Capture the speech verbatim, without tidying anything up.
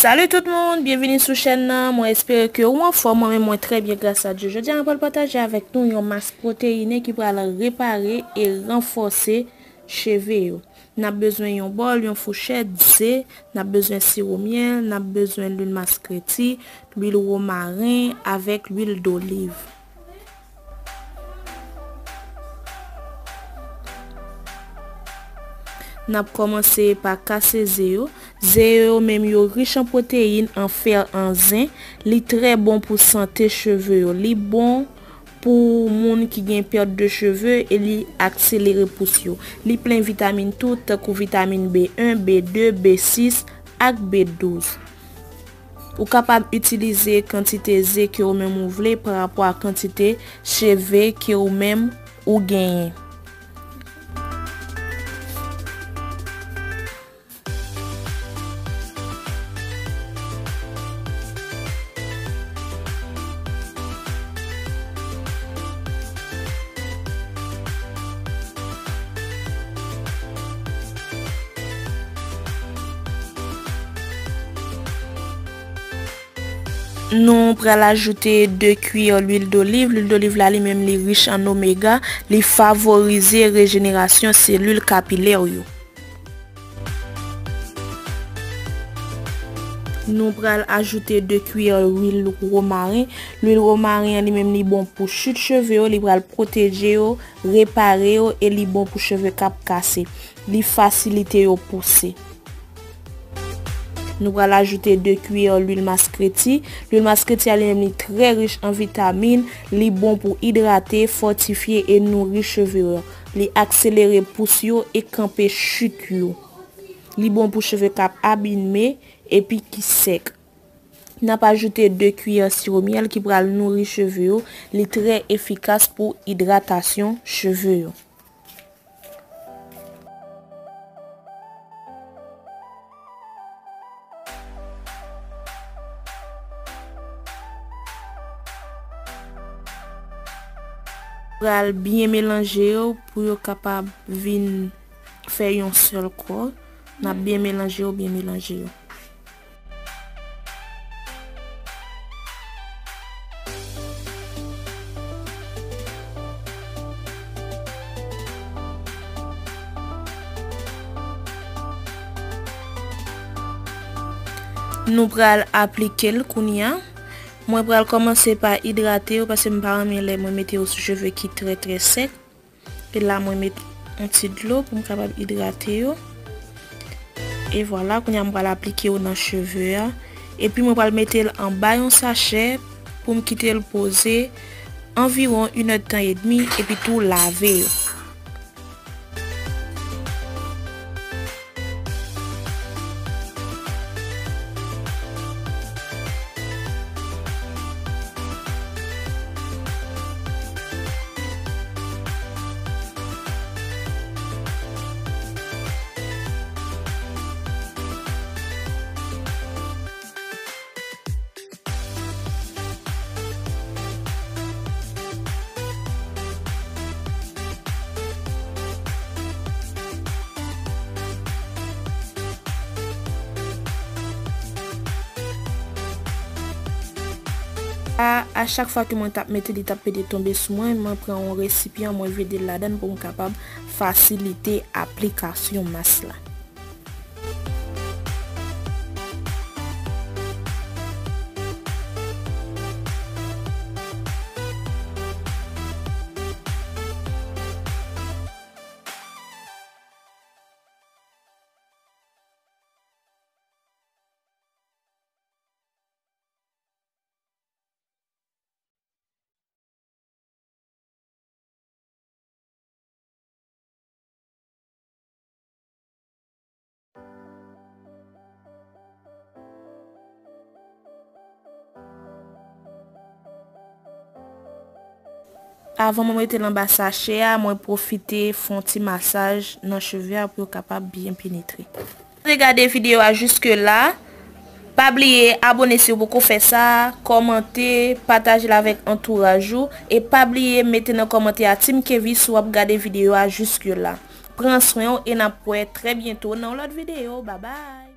Salut tout moun, byenvini sou chèn nan. Mwen espere ke ou anfòm, mwen menm mwen trè byen gras a Dye. Jodi a mwen pral pataje avèk nou yon mask pwoteyine ki pral repare e ranfòse cheve yo. N ap bezwen yon bòl, yon fouchèt, ze, n ap bezwen siwo myèl, n ap bezwen lwil maskreti, lwil womaren avèk lwil doliv. N ap kòmanse pa kase ze yo. Ze yo menm yo rich an pwoteyin, an fè, an zen. Li trè bon pou sante cheve yo. Li bon pou moun ki gen pèt de cheve e li akselere pous yo. Li plen vitamin tou, tankou vitamin B en, B de, B sis ak B douz. Ou kapab itilize kantite ze ke ou menm ou vle pa rapò a kantite cheve ke ou menm ou genyen. Nou pral ajoute de kiyè lwil doliv. Lwil doliv la, li menm, li rich an omega. Li favorize rejenerasyon selil kapilè yo. Nou pral ajoute de kiyè lwil womaren. Lwil womaren an, li menm, li bon pou chit cheve yo, li pral pwoteje yo, repare yo, e li bon pou cheve k ap kase. Li fasilite yo pouse. Nou pral ajoute de kiyè lwil maskreti. Lwil maskreti a, li menm, li trè rich an vitamin, li bon pou idrate, fòtifye e nouri cheve yo. Li akselere pous yo e kanpe chit yo. Li bon pou cheve k ap abime epi ki sèk. N ap ajoute de kiyè siwo myèl ki pral nouri cheve yo. Li trè efikas pou idratasyon cheve yo. Pral byen melanje yo pou yo kapab vin fè yon sèl kò. N ap byen melanje yo, byen melanje yo. Nou pral aplike l kounye a. Mwen pral kòmanse pa idrate yo, paske m pa renmen lè mwen mete yo sou cheve ki trè, trè sèk. E la, mwen met yon ti dlo pou m kapab idrate yo. E vwala, kounye a, m pral aplike yo nan cheve a. Epi, mwen pral mete l anba yon sachè pou m kite l poze anviwon inèdtan edmi, epi tou lave yo. A, a chak fwa ke mwen t ap mete, li t ap pete tonbe sou mwen, mwen pran yon resipyan, mwen vide l ladan l pou m kapab fasilite aplikasyon mas la. Avan mwen mete l anba sachè a, mwen pwofite fè yon ti masaj nan cheve a pou yo kapab byen penetre. Te gade videyo a jiske la, pa bliye abòne si w poko fè sa, kòmante, pataje l avèk antouraj ou, e pa bliye mete nan kòmantè a Team Kevy si w ap gade videyo a jiske la. Pran swen w e n ap wè trè byento nan yon lòt videyo. Babay!